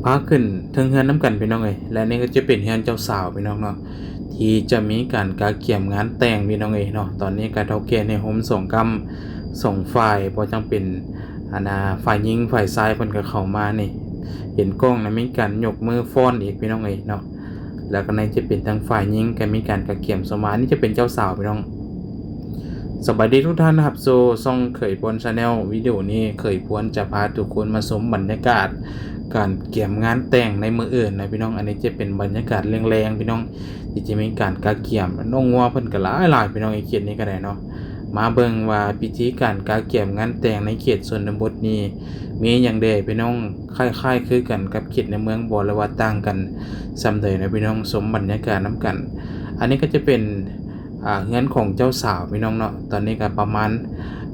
ພາຂຶ້ນເທິງເຮືອນນຳກັນພີ່ນ້ອງເອີຍ. ແລະນີ້ກໍຈະເປັນເຮືອນເຈົ້າສາວພີ່ນ້ອງເນາະ ທີ່ຈະມີການກະກຽມງານແຕ່ງພີ່ນ້ອງເອີຍເນາະ. ຕອນນີ້ກໍເຖົ້າແກ່ໃນໂຮມສອງກ້ຳສອງຝ່າຍ ບໍ່ຈັ່ງເປັນ ອັນນ່າ ຝ່າຍຍິງຝ່າຍຊາຍເພິ່ນກໍເຂົ້າມານີ້ ເຫັນກ້ອງນະມີການຍົກມືຟ້ອນອີກພີ່ນ້ອງເອີຍເນາະ. ແລ້ວກໍໃນຈະເປັນທາງຝ່າຍຍິງກໍມີການກະກຽມສມາ ອັນນີ້ຈະເປັນເຈົ້າສາວພີ່ນ້ອງ. ສະບາຍດີທຸກທ່ານ ຮັບສູ່ຊ່ອງເຂີຍພວນ Channel. ວິດີໂອນີ້ເຂີຍພວນຈະພາທຸກຄົນມາຊົມບັນຍາກາດການກຽມງານແຕ່ງໃນມື້ອື່ນນະພີ່ນ້ອງ. ອັນນີ້ຈະເປັນບັນຍາກາດແລງໆພີ່ນ້ອງ ທີ່ຈະມີການກະກຽມ. ນ້ອງງົວເພິ່ນກໍຫຼາຍໆພີ່ນ້ອງ ໃນເຂດນີ້ກໍໄດ້ເນາະ. ມາເບິ່ງວ່າພິທີການກະກຽມງານແຕ່ງໃນເຂດຊົນນະບົດນີ້ມີຫຍັງແດ່ພີ່ນ້ອງ ຄ້າຍໆຄືກັນກັບເຂດໃນເມືອງບໍ່ ຫຼືວ່າຕ່າງກັນສ່ຳໃດນະພີ່ນ້ອງ. ຊົມບັນຍາກາດນຳກັນ. ອັນນີ້ກໍຈະເປັນ ອ່າ ເຮືອນຂອງເຈົ້າສາວພີ່ນ້ອງເນາະ. ຕອນນີ້ກໍປະມານ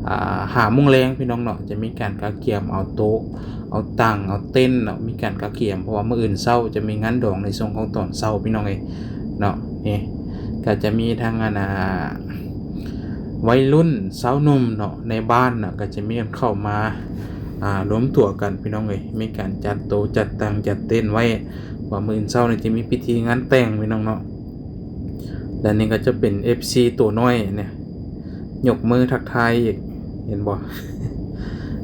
ອ່າ ຫ້າໂມງແລງພີ່ນ້ອງເນາະ ຈະມີການກະກຽມເອົາໂຕະ ເອົາຕັ່ງ ເອົາເຕັນເນາະ ມີການກະກຽມ ເພາະວ່າມື້ອື່ນເຊົ້າຈະມີງານດອງໃນຊ່ວງຂອງຕອນເຊົ້າພີ່ນ້ອງເອີຍເນາະ. ນີ້ກໍຈະມີທັງ ອັນນ່າ ໄວລຸ້ນຊາວໜຸ່ມເນາະ ໃນບ້ານເນາະ ກໍຈະມີເຂົ້າມາ ອ່າ ລວມຕົວກັນພີ່ນ້ອງເອີຍ. ມີການຈັດໂຕະ ຈັດຕັ່ງ ຈັດເຕັນໄວ້ ວ່າມື້ອື່ນເຊົ້ານີ້ຈະມີພິທີງານແຕ່ງພີ່ນ້ອງເນາະ. ແລະນີ້ກໍຈະເປັນເອັຟຊີໂຕນ້ອຍນີ້ ຍົກມືທັກທາຍອີກ ເຫັນບໍ່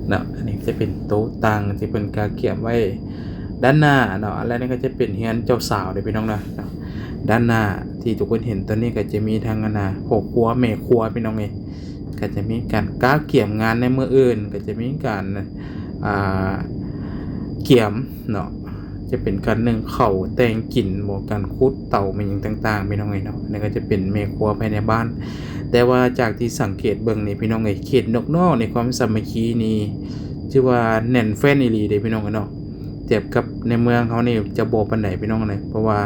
ເນາະ. ອັນນີ້ຈະເປັນໂຕະຕັ່ງທີ່ເພິ່ນກະກຽມໄວ້ດ້ານໜ້າເນາະ. ແລະນີ້ກໍຈະເປັນເຮືອນເຈົ້າສາວເດ້ພີ່ນ້ອງເນາະ. ດ້ານໜ້າທີ່ທຸກຄົນເຫັນຕອນນີ້ກໍຈະມີທັງ ອັນນ່າ ພໍ່ຄົວແມ່ຄົວພີ່ນ້ອງເອີຍ ກໍຈະມີການກະກຽມງານໃນມື້ອື່ນ ກໍຈະມີການ ອ່າ ກຽມເນາະ ຈະເປັນການໜຶ້ງເຂົ້າ ແຕ່ງກິນບໍ ການຂຸດເຕົາແມ່ນຫຍັງຕ່າງໆພີ່ນ້ອງເອີຍເນາະ. ອັນນີ້ກໍຈະເປັນແມ່ຄົວພາຍໃນບ້ານ. ແຕ່ວ່າຈາກທີ່ສັງເກດເບິ່ງນີ້ພີ່ນ້ອງເອີຍ ເຂດນອກໆນີ້ຄວາມສາມັກຄີນີ້ຖືວ່າແໜ້ນແຟ້ນອີ່ຫຼີເດ້ພີ່ນ້ອງເອີຍເນາະ. ທຽບກັບໃນເມືອງເຮົານີ້ຈະບໍ່ປານໃດພີ່ນ້ອງເອີຍ ເພາະວ່າ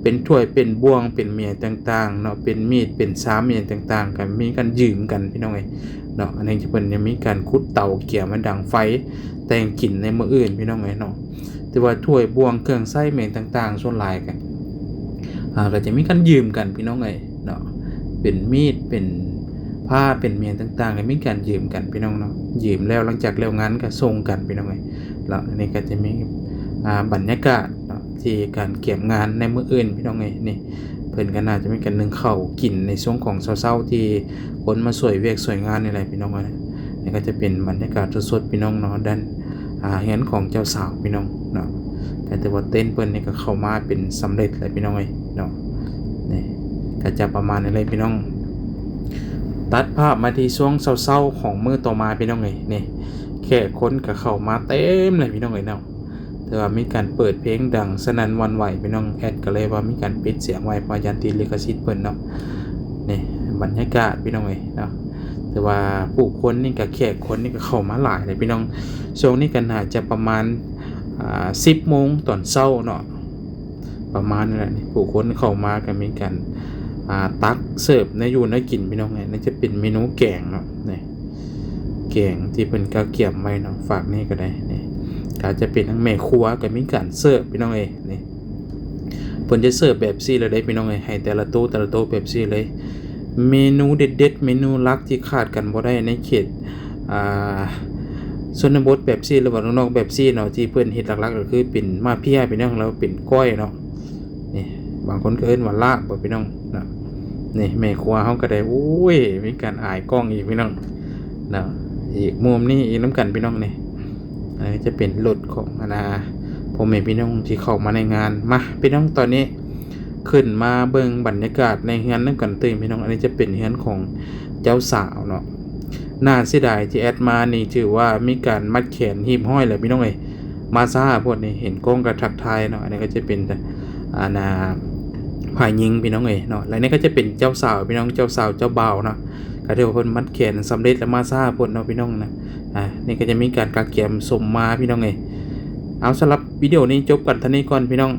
ເປັນຖ້ວຍເປັນບ່ວງ ເປັນຫຍັງຕ່າງໆເນາະ ເປັນມີດເປັນຊາມຫຍັງຕ່າງໆ ກໍມີການຢືມກັນພີ່ນ້ອງເອີຍເນາະ. ອັນນີ້ເພິ່ນຍັງມີການຂຸດເຕົາ ກຽມມາດັງໄຟ ແຕ່ງກິນໃນມື້ອື່ນພີ່ນ້ອງເອີຍເນາະ. ແຕ່ວ່າຖ້ວຍບ່ວງເຄື່ອງໃຊ້ແມ່ນຫຍັງຕ່າງໆ ສ່ວນຫຼາຍກໍ ອ່າ ກໍຈະມີການຢືມກັນພີ່ນ້ອງເອີຍເນາະ. ເປັນມີດ ເປັນຜ້າ ເປັນຫຍັງຕ່າງໆ ກໍມີການຢືມກັນພີ່ນ້ອງເນາະ. ຢືມແລ້ວ ຫຼັງຈາກແລ້ວງານກໍສົ່ງກັນພີ່ນ້ອງເອີຍ. ແລ້ວອັນນີ້ກໍຈະມີ ອ່າ ບັນຍາກາດເນາະ ທີ່ການກຽມງານໃນມື້ອື່ນພີ່ນ້ອງເອີຍ. ນີ້ເພິ່ນກໍໜ້າຈະມີການໜຶ້ງເຂົ້າກິນໃນຊ່ວງຂອງເຊົ້າໆ ທີ່ຄົນມາຊ່ວຍວຽກຊ່ວຍງານນີ້ແຫຼະພີ່ນ້ອງເອີຍ. ນີ້ກໍຈະເປັນບັນຍາກາດສົດໆ ພີ່ນ້ອງເນາະ ດ້ານ ອ່າ ເຮືອນຂອງເຈົ້າສາວພີ່ນ້ອງເນາະ. ກໍຖືວ່າເຕັນເພິ່ນນີ້ກໍເຂົ້າມາເປັນສຳເລັດແລ້ວພີ່ນ້ອງເອີຍເນາະ. ນີ້ກໍຈະປະມານນີ້ເລີຍພີ່ນ້ອງ. ຕັດພາບມາທີ່ຊ່ວງເຊົ້າໆຂອງມື້ຕໍ່ມາພີ່ນ້ອງເອີຍ. ນີ້ແຂກຄົນກໍເຂົ້າມາເຕັມເລີຍພີ່ນ້ອງເອີຍເນາະ. ແຕ່ວ່າມີການເປີດເພງດັງສະໜັ່ນຫວັ່ນໄຫວພີ່ນ້ອງ. ແອດກໍເລີຍວ່າມີການປິດສຽງໄວ້ ເພາະຢ້ານຕິດລິຂະສິດເພິ່ນເນາະ. ນີ້ບັນຍາກາດພີ່ນ້ອງເອີຍເນາະ. ແຕ່ວ່າຜູ້ຄົນນີ້ກໍ ແຂກຄົນນີ້ກໍເຂົ້າມາຫຼາຍເລີຍພີ່ນ້ອງ. ຊ່ວງນີ້ກໍໜ້າຈະປະມານ ອ່າ ສິບໂມງຕອນເຊົ້າເນາະ ປະມານນັ້ນແຫຼະ. ນີ້ຜູ້ຄົນເຂົ້າມາກໍມີການ ອ່າ ຕັກເສີບແນວຢູ່ແນວກິນພີ່ນ້ອງ. ນີ້ຈະເປັນເມນູແກງເນາະ. ນີ້ແກງທີ່ເພິ່ນກະກຽມໄວ້ເນາະ ຝາກນີ້ກໍໄດ້. ນີ້ກໍຈະເປັນທັງແມ່ຄົວກໍມີການເສີບພີ່ນ້ອງເອີຍ. ນີ້ ເພິ່ນຈະເສີບແບບຊີ້ເລີຍເດ້ພີ່ນ້ອງເອີຍ ໃຫ້ແຕ່ລະໂຕະແຕ່ລະໂຕະແບບຊີ້ເລີຍ. ເມນູເດັດໆ ເມນູຫຼັກທີ່ຂາດກັນບໍ່ໄດ້ໃນເຂດ ອ່າ ຊົນນະບົດແບບຊີ້ ຫຼືວ່ານອກໆແບບຊີ້ເນາະ ທີ່ເພິ່ນເຮັດຫຼັກໆກໍຄືເປັນໝ້າເພຍພີ່ນ້ອງ ແລ້ວເປັນກ້ອຍເນາະ. ນີ້ບາງຄົນກໍເອີ້ນວ່າລາບບໍ່ພີ່ນ້ອງເນາະ. ນີ້ແມ່ຄົວເຮົາກໍໄດ້ ໂອ້ຍ ມີການອາຍກ້ອງອີກພີ່ນ້ອງເນາະ. ອີກມຸມນີ້ອີກນຳກັນພີ່ນ້ອງ. ນີ້ ອັນນີ້ຈະເປັນລົດຂອງ ອັນນ່າ ພໍ່ແມ່ພີ່ນ້ອງທີ່ເຂົ້າມາໃນງານ. ມາພີ່ນ້ອງ ຕອນນີ້ຂຶ້ນມາເບິ່ງບັນຍາກາດໃນເຮືອນນຳກັນຕື່ມພີ່ນ້ອງ. ອັນນີ້ຈະເປັນເຮືອນຂອງເຈົ້າສາວເນາະ. ໜ້າເສຍດາຍທີ່ແອດມານີ້ຖືວ່າມີການມັດແຂນຮຽບຮ້ອຍແລ້ວພີ່ນ້ອງເອີຍ. ມາຊ້າໂພດນີ້ ເຫັນກ້ອງກໍທັກທາຍເນາະ. ອັນນີ້ກໍຈະເປັນ ອັນນ່າ ຝ່າຍຍິງພີ່ນ້ອງເອີຍເນາະ. ແລ້ວນີ້ກໍຈະເປັນເຈົ້າສາວພີ່ນ້ອງ ເຈົ້າສາວເຈົ້າບ່າວເນາະ. ກໍຖືວ່າເພິ່ນມັດແຂນສຳເລັດແລ້ວ ມາຊ້າໂພດເນາະພີ່ນ້ອງນະ. ອ່າ ນີ້ກໍຈະມີການກະກຽມສົມມາພີ່ນ້ອງເອີຍ. ເອົາ ສຳລັບວິດີໂອນີ້ຈົບກັນເທົ່ານີ້ກ່ອນພີ່ນ້ອງ.